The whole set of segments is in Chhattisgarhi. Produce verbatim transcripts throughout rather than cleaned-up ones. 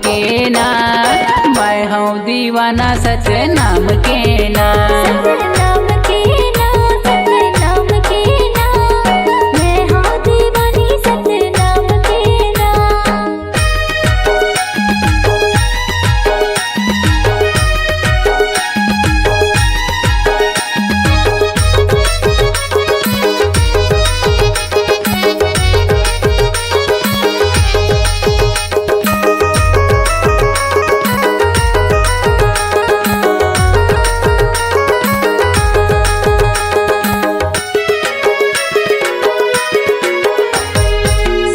के ना, मैं हूँ दीवाना सतनाम के ना। सतनाम के ना, सतनाम के ना, मैं हूँ दीवानी सतनाम के ना।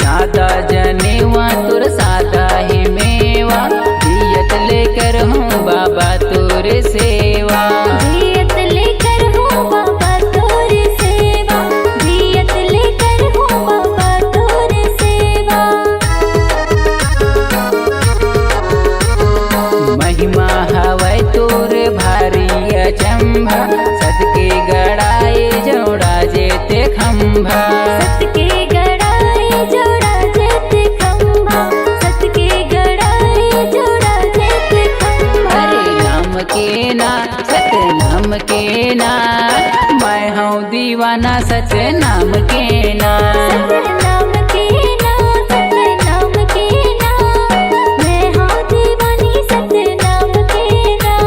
सादा जनेवा तोर सादा ही मेवा, जियत ले करहूँ बाबा तोर सेवा। जियत ले करहूँ बाबा तोर सेवा, जियत ले करहूँ बाबा तोर सेवा। महिमा हवय तोर भारी अचंभा, सत के गड़ा ए जौड़ा जेते खंभा। सत के गड़ा ए जौड़ा जेते खंभा, सत के गड़ा ए जौड़ा जेते खंभा। हरे नाम के ना, सतनाम के ना, मैं हूँ दीवाना सतनाम के ना। सतनाम के ना, सतनाम के ना, मैं हूँ दीवानी सतनाम के ना।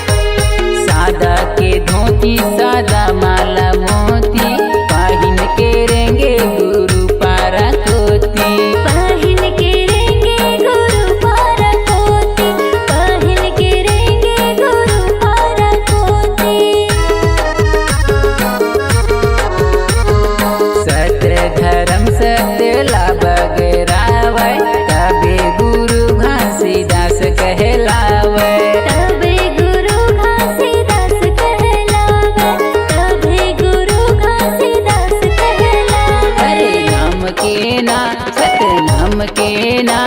सादा के धोती, सादा माला मोती, पहिन के रेंगे गुरु पारा कोती। पहिन के रेंगे गुरु पारा कोती, पहिन के रेंगे गुरु पारा कोती। सत धर्म सत्य ला बगरावय, तबे गुरु घासीदास कहलावय। तबे गुरु घासीदास कहलावय, तबे गुरु घासीदास कहलावय। हरे नाम के ना, सतनाम के ना,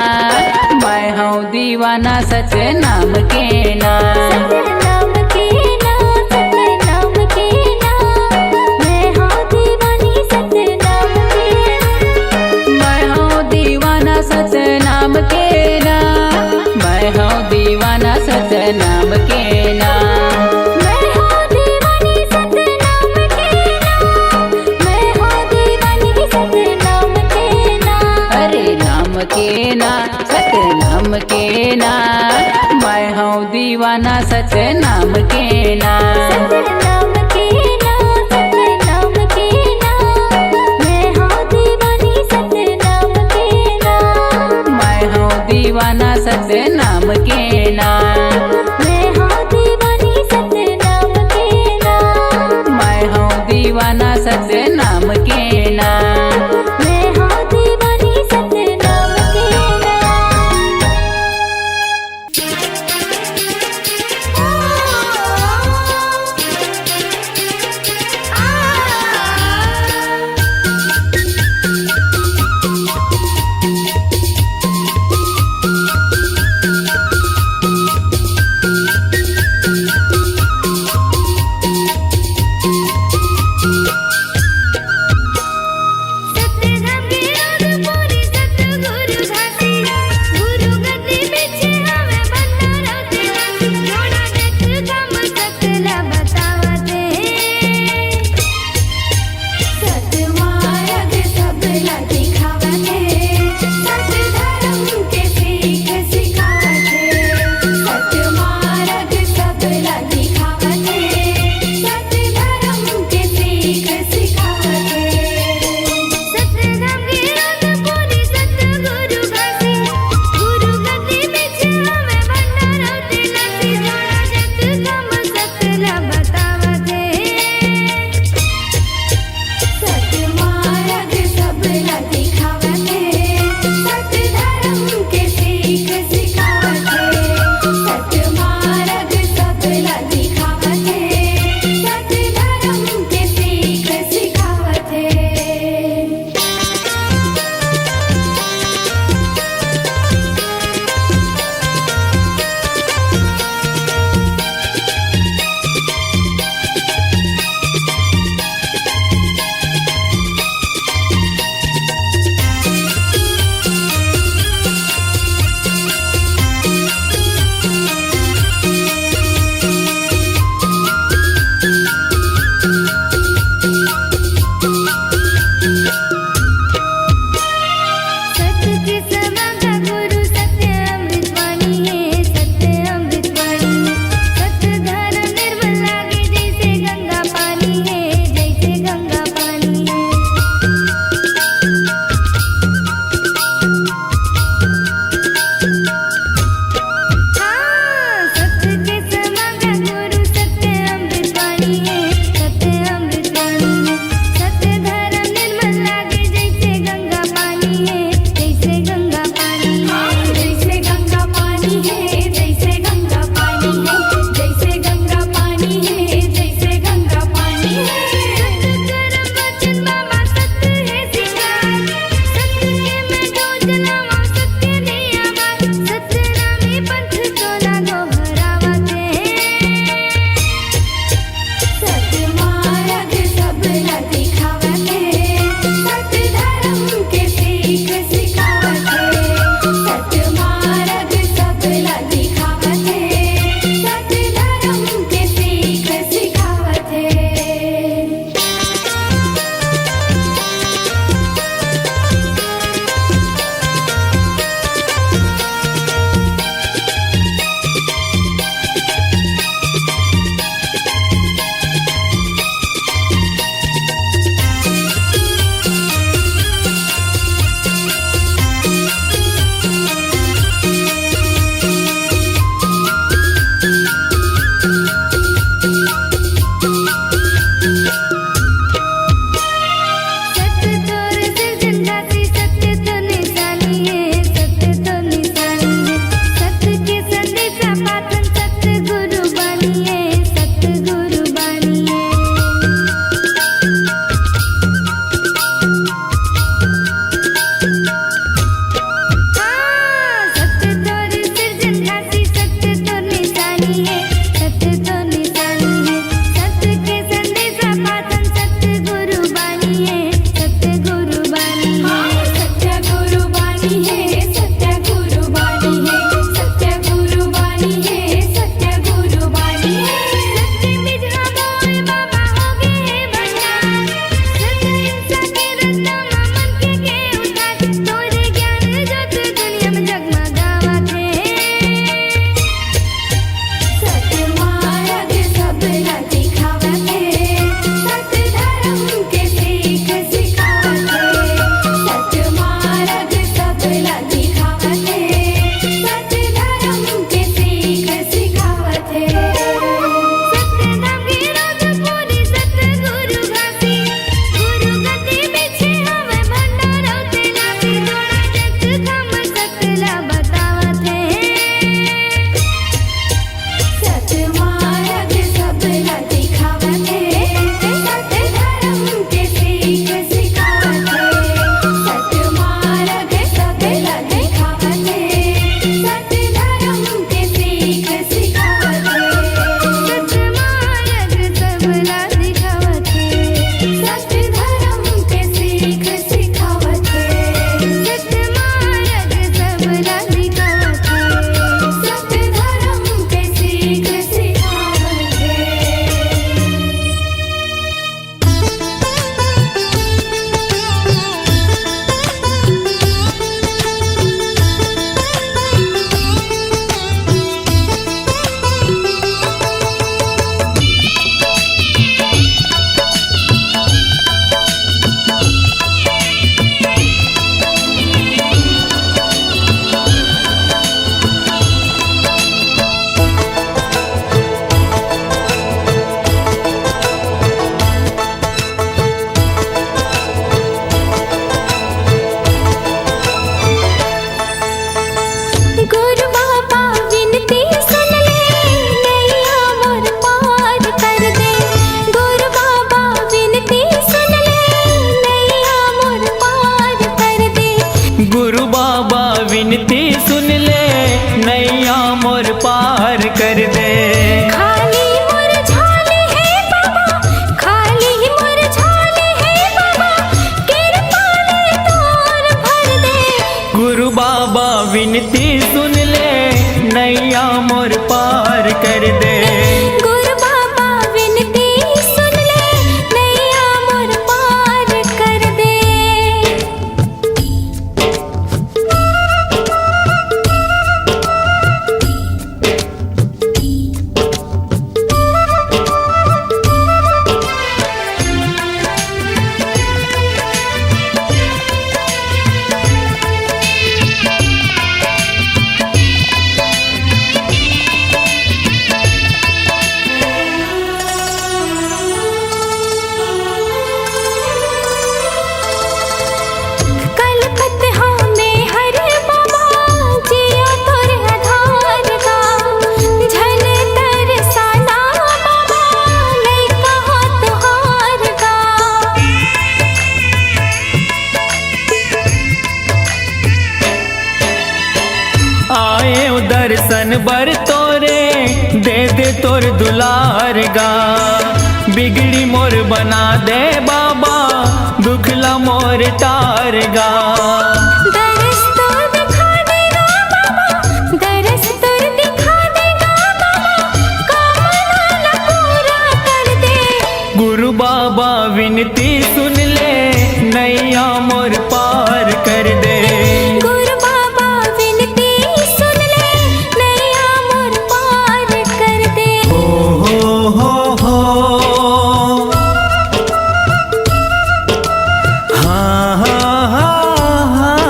मैं हूँ दीवाना सतनाम के ना। सतनाम के ना, सतनाम के ना, मैं हूँ दीवानी सतनाम के ना। मैं हूँ दीवाना सतनाम के ना, मैं हूँ दीवाना सतनाम के ना। मैं हूँ दीवानी सतनाम के ना, मैं हूँ दीवानी सतनाम के ना। हरे नाम के ना, सतनाम के ना, मैं हूँ दीवाना सतनाम के ना। सतनाम के ना, सतनाम के ना, मैं हूँ दीवानी सतनाम के ना। मैं हूँ दीवाना सतनाम के ना। मैं हूँ दीवानी सतनाम के ना। मैं हूँ दीवाना सतनाम के ना। मैं हूँ दीवानी सतनाम के ना। पार कर दे। खाली मोर झोली हे बाबा, खाली मोर झोली हे बाबा, किरपा ले तोर भर दे। गुरु बाबा विनती सुन ले, नैया मोर पार कर दे। गुरु बाबा विनती सुन ले, नैया मोर पार कर दे। कलपत हँव मैं हर बाबा, जिया तोर आधार गा। झन तरसना बाबा, लइका हो तुँहर गा। आएँव दर्शन बर तोरे, दे दे तोर दुलार गा। बिगड़ी मोर बना दे बाबा, दुख ला मोर टार गा। दरस तोर दिखा दे गा बाबा, दरस तोर दिखा दे गा बाबा, कामना ला पूरा कर दे। गुरु बाबा विनती सुन ले, नैया मोर पार कर दे। गुरु बाबा विनती सुन ले, नैया मोर पार कर दे। हो, हो, हो, हो। हाँ, हाँ, हाँ, हाँ।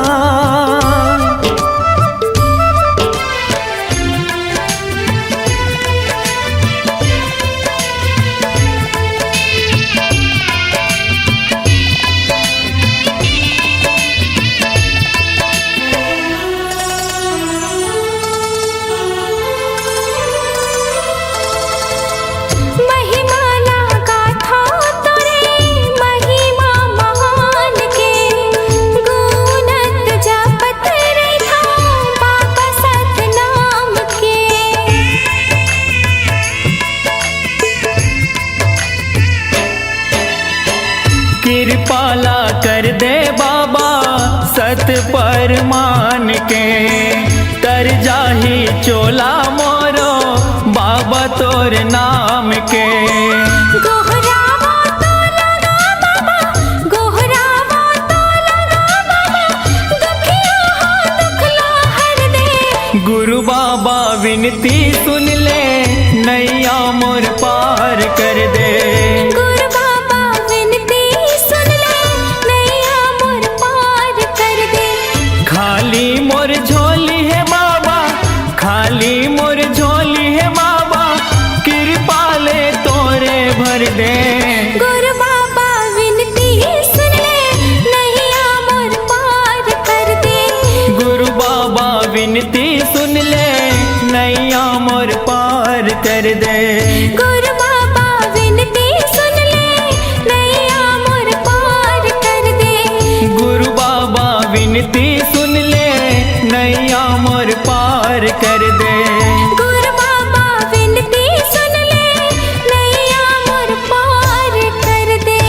महिमा ला गाथँव तोरे, महिमा महान के, गुनत जपत रहिथँव बाबा सतनाम के। किरपा ला कर दे बाबा सत परमान के, तर जाही चोला मोरो बाबा तोर नाम के। गोहरावँव तोला गा बाबा, गोहरावँव तोला गा बाबा, दुखिया हो दुख ला हर दे। गुरु बाबा विनती सुन ले, नैया मोर पार कर दे। गुरु बाबा विनती सुन ले, नैया मोर पार कर दे। खाली मोर झोली हे बाबा, खाली मोर झोली हे बाबा, किरपा ले तोरे भर दे। गुरु बाबा विनती सुन ले, नैया मोर पार कर दे। गुरु बाबा विनती सुन ले, नैया मोर पार कर दे। गुरु बाबा विनती सुन ले, नैया मोर पार कर दे। गुरु बाबा विनती सुन ले, नैया मोर पार कर दे। गुरु बाबा विनती सुन ले, नैया मोर पार कर दे।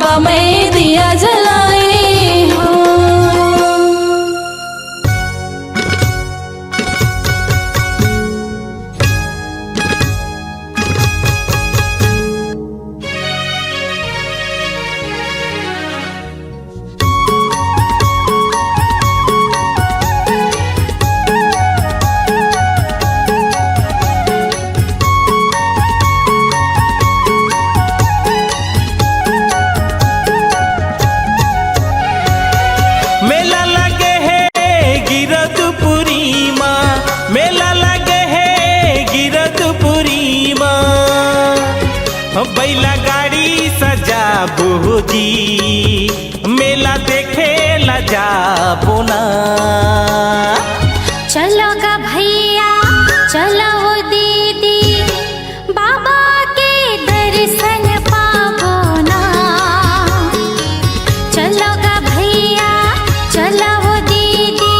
मैं दिया जलाई हूँ। मेला लगे हे गिरदपुरी मा, मेला लगे हे गिरदपुरी मा। बैला गाड़ी सजाबो जी, मेला देखे ला जाबो ना। चलो गा भैया, चलो वो दीदी, बाबा के दर्शन पाबो ना। चलो गा भैया, चलो वो दीदी,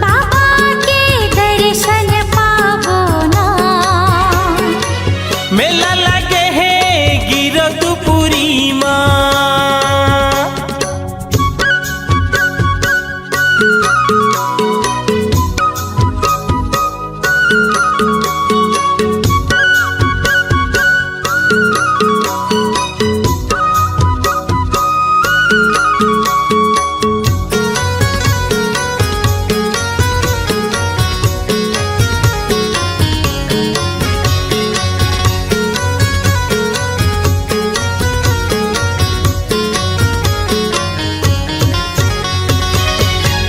बाबा के दर्शन पाबो ना। मेला लगे हे गिरदपुरी मा।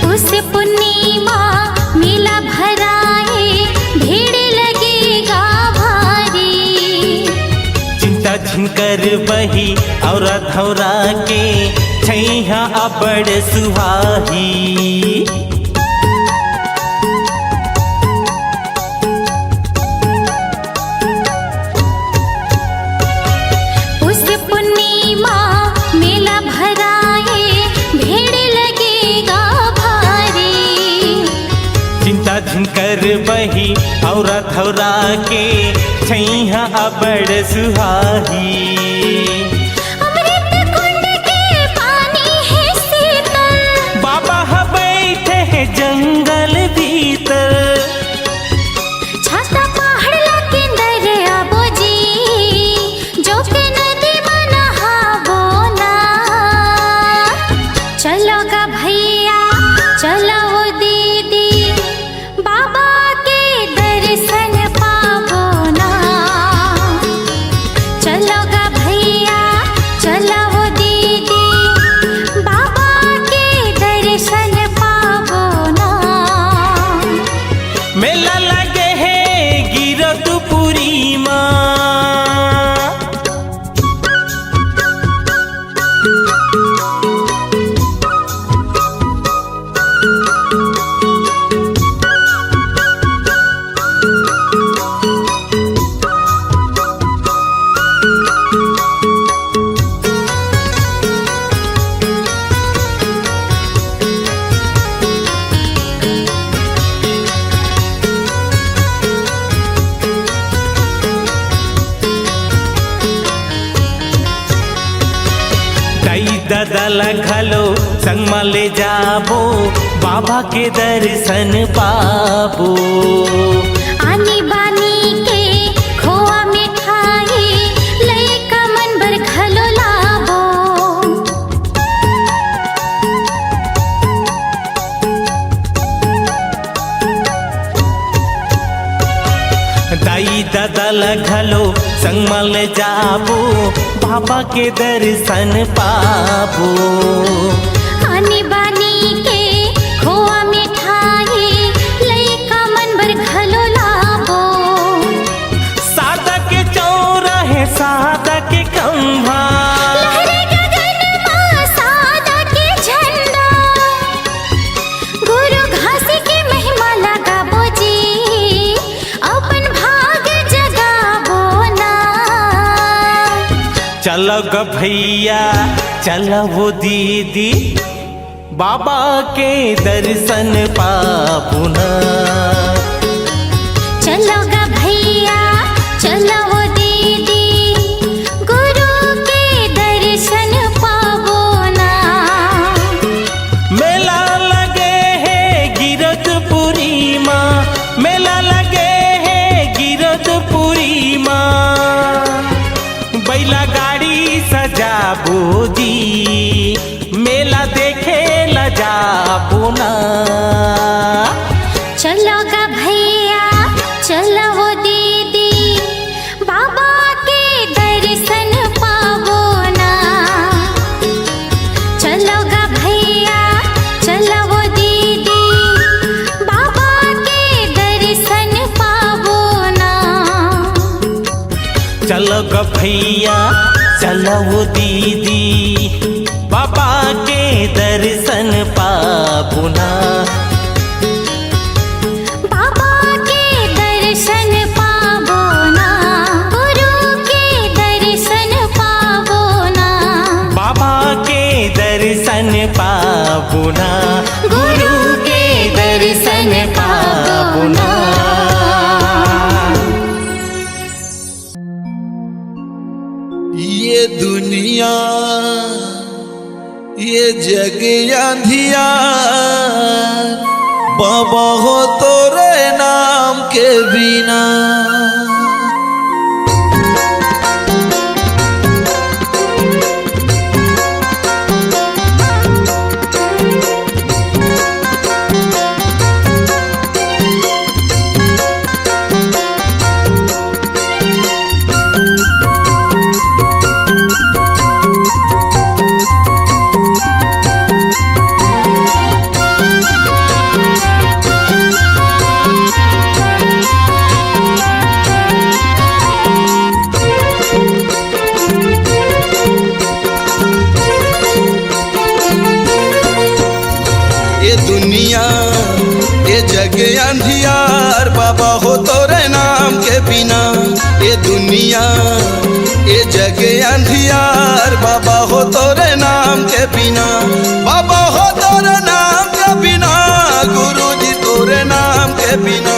पुस पुन्नी मा मेला भराए, भीड़ लगेगा भारी। चिंता झिन कर बही, औरा धौरा के छैहा अबड़ सुहाही। पुस पुन्नी मा मेला भराए, भीड़ लगेगा भारी। चिंता झिन कर बही, औरा धौरा के छैहा अबड़ सुहाही। अमृत कुंड के पानी हे शीतल। बाबा ह बइठे हे जंगल भीतर। छाता पहाड़ ला किंदर आबो जी, जोके नदी मा नहाबो ना। चलो गा भैया, चलो वो दीदी, बाबा के दर्शन पाबो ना। चलो गा भैया, चलो वो दीदी, बाबा के दर्शन पाबो ना। मेला लगे हे गिरदपुरी मा। दाई ददा ला घलो संग म ले जाबो, बाबा के दर्शन पाबो। आनी बानी के खोआ मिठाई लइका मन बर घलो लाबो। दाई ददा ला घलो संग म ले जाबो, बाबा के दर्शन पाबो। आनी बानी के खोआ मिठाई लइका मन बर घलो लाबो। सादा के चौरा हे, सादा के खंभा। लहरे गगन मा सादा के झंडा। गुरु घासी के महिमा ला गाबो जी, अपन भाग जगाबो ना। चलो ग भैया, चलो वो दीदी, बाबा के दर्शन पाबो ना। चलो ग भैया, चलो वो दीदी, गुरु के दर्शन जी, मेला देखे ला जाबो ना। चलो गा भैया, चलो वो दीदी, बाबा के दर्शन पाबो ना। चलो गा भैया, चलो वो दीदी, बाबा के दर्शन पाबो ना। चलो ग भैया, चलो वो दीदी, बाबा के दर्शन पाबो ना। बाबा के दर्शन पाबो ना, गुरु के दर्शन पाबो ना। बाबा के दर्शन पाबो ना, गुरु के दर्शन पाबो ना। ये दुनिया, ये जग अंधियार, बाबा हो तोरे नाम के बिना। ये दुनिया, ये जग अंधियार, बाबा हो तोरे नाम के बिना। ये दुनिया, ये जग अंधियार, बाबा हो तोरे नाम के बिना। बाबा हो तोरे नाम के बिना, गुरु जी तोरे नाम के बिना।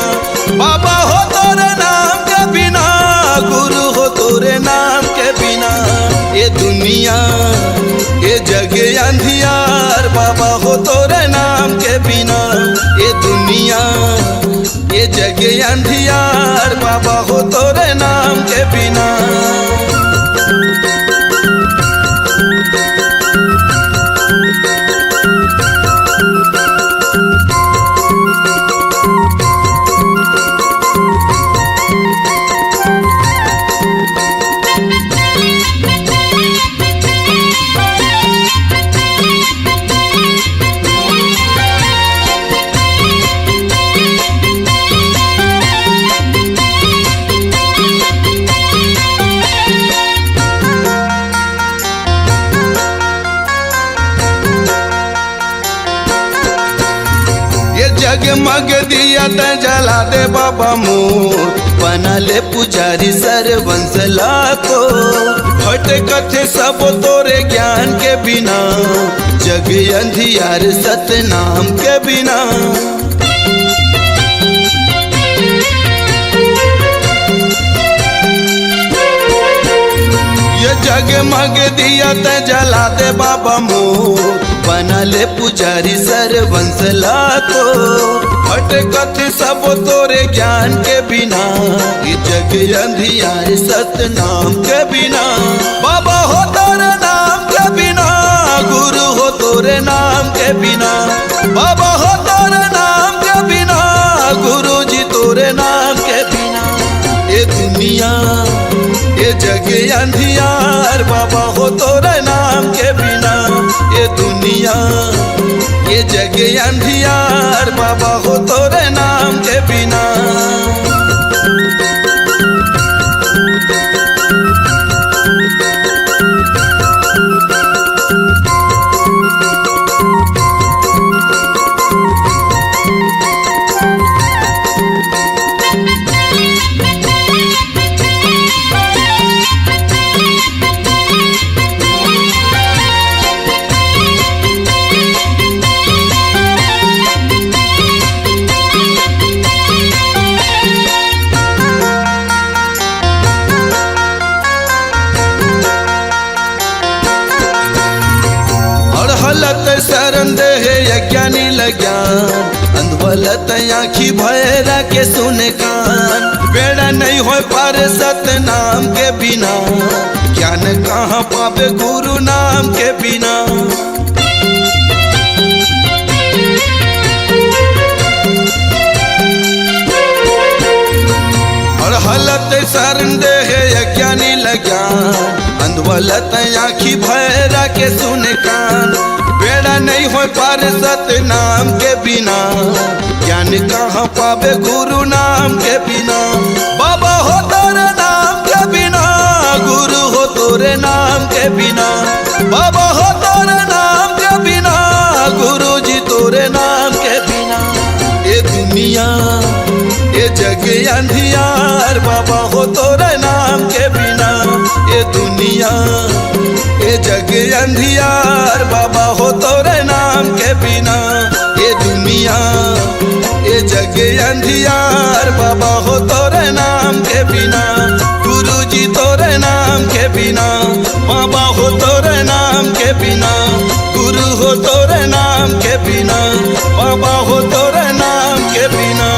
बाबा हो तोरे नाम के बिना, गुरु हो तोरे नाम के बिना। ये दुनिया, ये जग अंधियार, बाबा हो तोरे नाम के बिना। ये दुनिया, ये जग अंधियार, बाबा हो तोरे नाम के बिना। ये जगमग दिया तैं जला दे बाबा मोर, बना ले पुजारी सरवंश ला तोर। हटे कथे सब तोरे ज्ञान के बिना, जग अंधियार सतनाम के बिना। ये जगमग दिया तैं जला दे बाबा मोर, बना ले पुजारी सरवंश ला तोर। हटे कथे सब तोरे ज्ञान के बिना, ये जग अंधियार सतनाम के बिना। बाबा हो तोरे नाम के बिना, गुरु हो तोरे नाम के बिना। बाबा हो तोरे नाम के बिना, गुरु जी तोरे नाम के बिना। ये दुनिया, ये जग अंधियार, बाबा हो तोरे नाम के बिना। ये दुनिया, ये जग अंधियार, बाबा हो तोरे नाम के बिना। अड़हलत शरण दे हे अज्ञानी ल ज्ञान, अंधवलत आँखी भैरा के सुने कान। बेड़ा नहीं होय पार सतनाम के बिना, क्या ज्ञान कहाँ पाबे गुरु नाम के बिना। अड़हल ते शरण दे हे अज्ञानी ल ज्ञान, अंधवल ते आँखी भैरा के सुने कान। बेड़ा नहीं होय पार सत नाम के बिना, ज्ञान कहाँ पाबे गुरु नाम के बिना। बाबा हो तोरे नाम के बिना, गुरु हो तोरे नाम के बिना, बाबा हो तोरे नाम के बिना, गुरु जी तोरे नाम के बिना। ए दुनिया, ए जग अंधियार, बाबा हो तोरे नाम के बिना। ए दुनिया, ए जग अंधियार, बाबा हो तोरे नाम के बिना। ए दुनिया, ए जग अंधियार, बाबा हो तोरे नाम के बिना। गुरु जी तोरे नाम के बिना, बाबा हो तोरे नाम के बिना। गुरु हो तोरे नाम के बिना, बाबा हो तोरे नाम के बिना।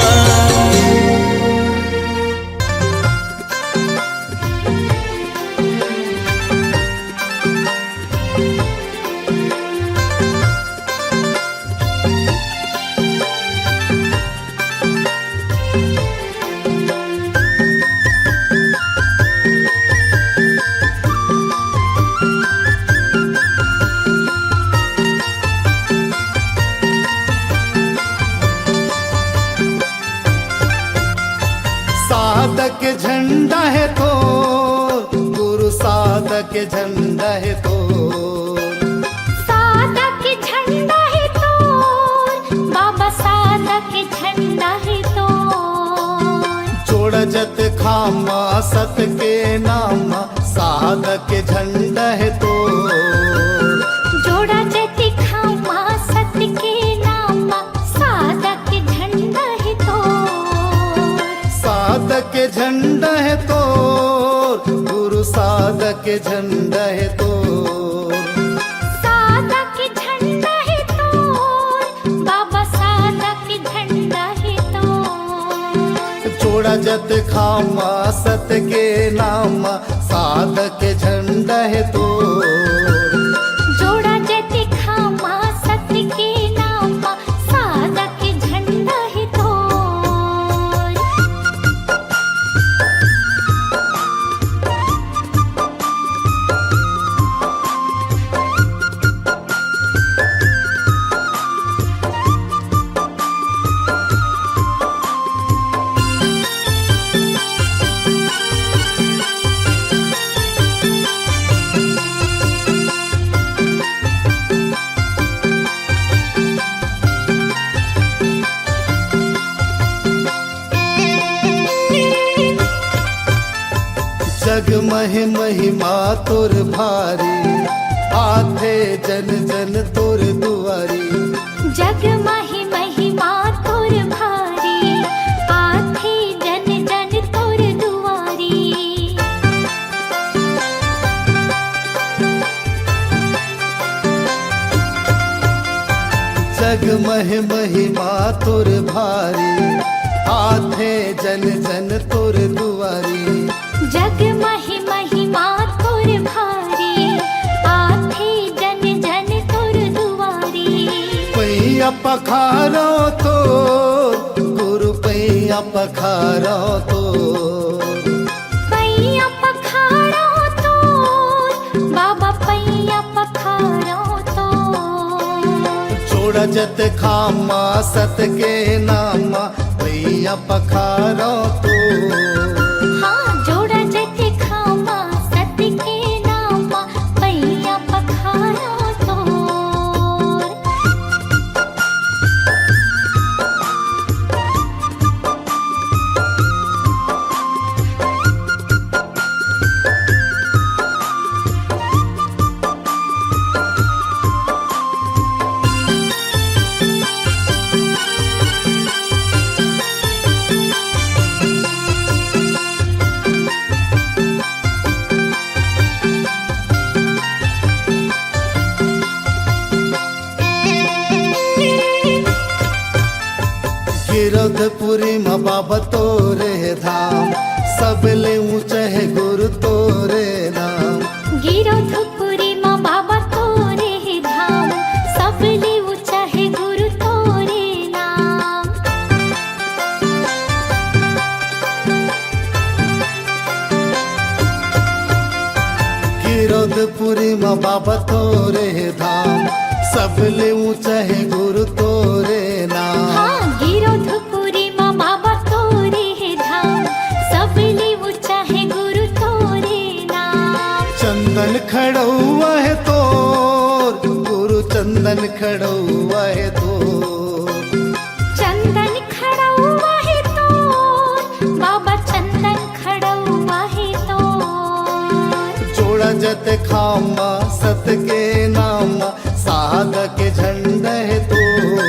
साधक झंडा हे तो, गुरु साधक झंडा हे तो। साधक झंडा हे तो, बाबा साधक झंडा हे तो। जोड़ा जत खामा सत के नाम, साधक झंडा हे तो। जोड़ा जत खामा सत के नाम, साधक झंडा हे तो। साधक झंडा हे तो, गुरु साधक झंडा हे तो। साधक झंडा हे तो, बाबा साधक झंडा हे तो। जोड़ा जत खामा सत के नाम, साधक झंडा हे तो। जोड़ा जत खामा सत के नाम, साधक झंडा हे तो। जग महि महिमा तोर भारी, आथे जन जन तोर दुआरी। जग महि महिमा तोर भारी, आथे जन जन तोर दुआरी। जग महि महिमा तोर भारी, आथे जन जन तोर दुआरी। जग महि महिमा तोर भारी, आथे जन जन तोर दुआरी। पैया पखारो तो, गुरु पैया पखारो तो। पैया पखारो तो, बाबा पैया पखारो तो। जोड़ा जत खामा सत के नामा, पैया पखारो तो। हाँ, जोड़ा जत खामा सत के नामा, पैया पखारो तो। गिरौदपुरी म बाबा तोरे धाम, सबले ऊंचा हे गुरु तोरे नाम। चंदन खड़उवा हे तोर। चंदन खड़उवा हे तोर, बाबा चंदन खड़उवा हे तोर। जोड़ा जत खामा सत के नामा, सादा के झंडा हे तोर।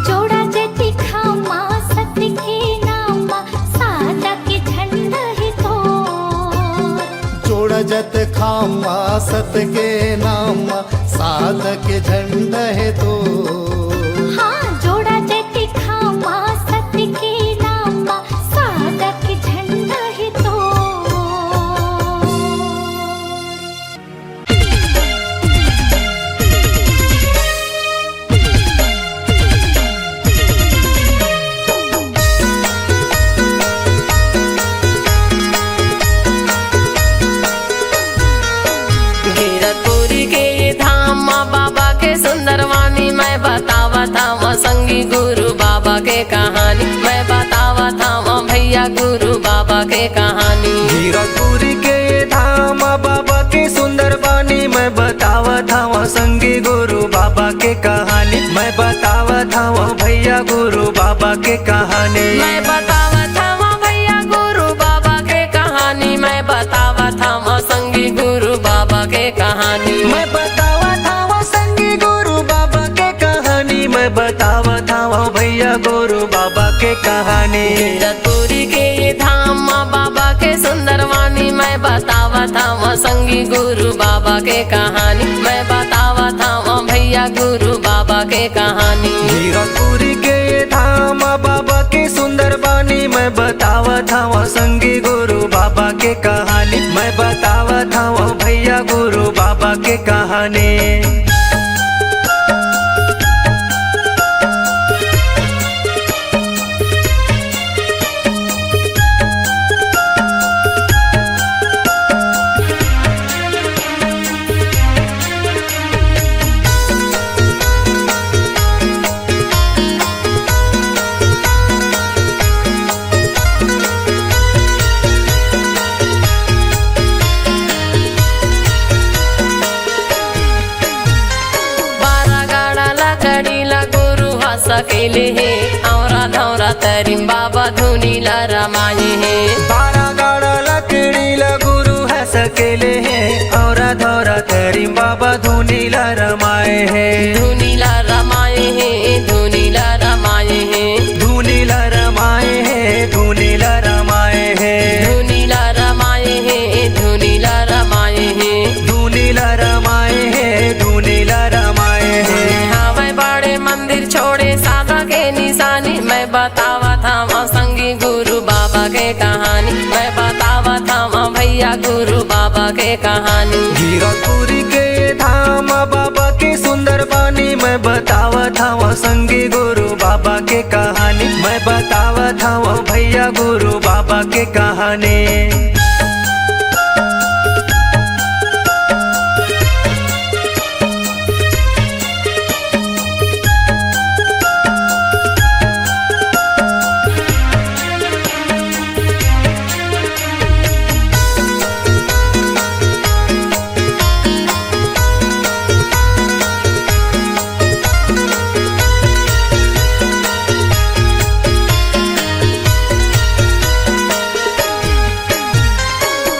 जोड़ा जत खामा सत के नामा, सादा के झंडा हे तोर। जोड़ा जत खामा सत के नामा, सादा के झंडा हे तोर। हाँ, जोड़ा जत खामा सत के नामा, सादा के झंडा हे तोर। गिरतपुरी के ये धाम मा बाबा के सुंदरवानी, मैं बतावत हवं संगी गुरु बाबा के कहानी, मैं बतावत हवं भैया गुरु बाबा के कहानी। गिरतपुरी के ये धाम मा बाबा के सुंदरवानी, मैं बतावत हवं संगी गुरु बाबा के कहानी, मैं बतावत हवं भैया गुरु बाबा के कहानी। मैं बतावत हवं भैया गुरु बाबा के कहानी, मैं बतावत हवं संगी गुरु बाबा के कहानी। मैं बतावत हवं संगी गुरु बाबा के कहानी, मैं बतावत हवं भैया गुरु बाबा के कहानी। गिरतपुरी के ये धाम मा बाबा के सुंदरवानी, मैं बतावत हवं संगी गुरु बाबा के कहानी, मैं बतावत हवं भैया गुरु बाबा के कहानी। गिरतपुरी के ये धाम मा बाबा के सुंदरवानी, मैं बतावत हवं संगी गुरु बाबा के कहानी, मैं बतावत हवं भैया गुरु बाबा के कहानी। बारा गाड़ा लकड़ी ला गुरु हा सकेले हे, औरा धौरा तरिम बाबा धुनी ला रमाए हे। बारा गाड़ा लकड़ी ला गुरु हा सकेले हे, औरा धौरा तरिम बाबा धुनी ला रमाए हे। धुनी ला रमाए हे, धुनी ला रमाए हे। धुनी ला रमाए हे, धुनी ला रमाए हे। धुनी ला रमाए हे, धुनी ला रमाए हे। धुनी ला रमाए हे, धुनी ला रमाए हे। हावय बड़े मंदिर छोड़े सादा के निशानी, मैं बतावत हवं संगी गुरु बाबा के कहानी, मैं बतावत हवं भैया गुरु बाबा के कहानी। गिरतपुरी के धाम बाबा के सुंदरवानी, मैं बतावत हवं संगी गुरु बाबा के कहानी, मैं बतावत हवं भैया गुरु बाबा के कहानी।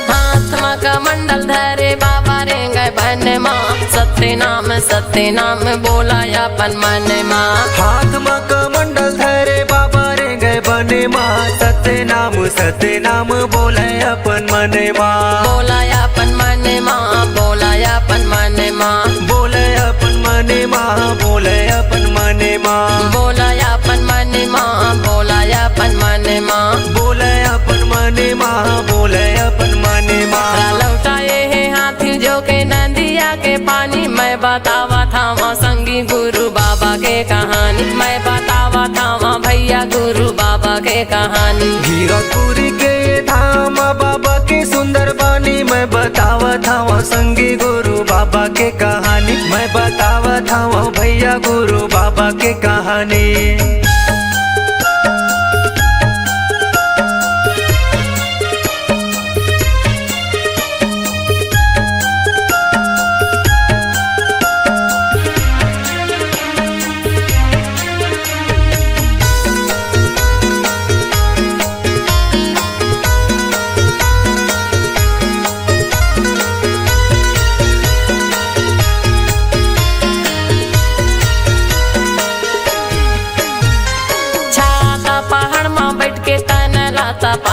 हाथ म कमंडल धरे बाबा रेंगे बन मा, सत्य नाम सत्य नाम बोला अपन मन मा। हाथ म कमंडल धरे बाबा रेंगे बन मा, सत्य नाम सत्य नाम बोले अपन मन मा। बोला अपन मन मा, बोला अपन मन मा। बोले अपन मन मा, बोले अपन मन मा। बोला अपन मन मा, बोला अपन मन मा। बोले अपन मन मा, बोले अपन मन मा। लौटाए हे हाथी जो के नदिया के पानी, मैं बतावत हवं संगी गुरु बाबा के कहानी, मैं बतावत हवं भैया गुरु बाबा के कहानी। गिरतपुरी के धाम बाबा के सुंदरवानी, मैं बतावत हवं संगी गुरु बाबा के कहानी, मैं बतावत हवं भैया गुरु बाबा के कहानी।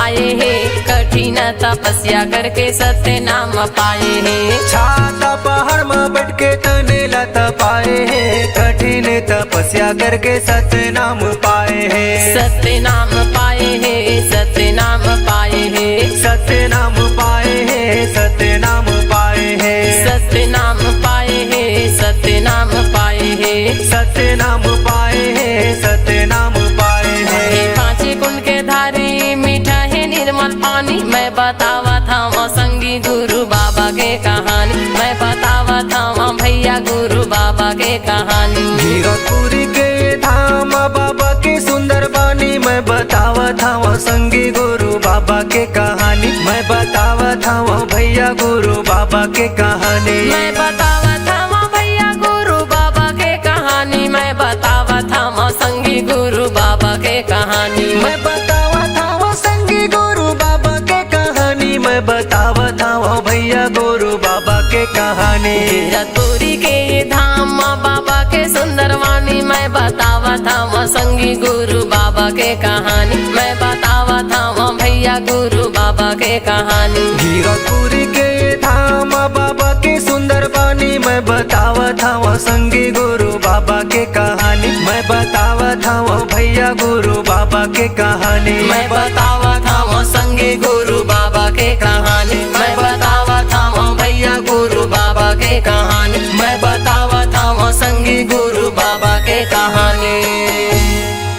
आए हे, कठिन तपस्या करके सत्य नाम पाए हे। छाता पहाड़ म बैठ के तने ला तपाए हे, कठिन तपस्या करके सत्य नाम पाए हे। सत्य नाम पाए हे, सत्य नाम पाए हे। सत्य नाम पाए हे, सत्य नाम पाए हे। सत्य नाम पाए हे, सत्य नाम पाए हे। सत्य नाम पाए हे, सत्य नाम पाए हे। हे पाँचे पुन के धारी, मीठा हे निर्मल पानी। मैं बतावत हवं संगी गुरु बाबा के कहानी, मैं बतावत हवं भैया गुरु बाबा के कहानी। गिरौदपुरी के धाम बाबा के सुंदर बानी, मैं बतावत हवं संगी गुरु बाबा के कहानी, मैं बतावत हवं भैया गुरु बाबा के कहानी। मैं बतावत हवं भैया गुरु बाबा के कहानी, मैं बतावत हवं संगी गुरु बाबा के कहानी। मैं बतावत हवं संगी गुरु बाबा के कहानी, मैं बतावत हवं भैया गुरु बाबा के कहानी। गिरौदपुरी के धाम म बाबा के सुंदर वाणी, मैं बतावत हवं संगी गुरु बाबा के कहानी, मैं बतावत हवं भैया गुरु बाबा के कहानी। गिरौदपुरी के धाम बाबा के सुंदर बानी, मैं बतावत हवं संगी गुरु बाबा के कहानी, मैं बतावत हवं भैया गुरु बाबा के कहानी। मैं बतावत हवं संगी गुरु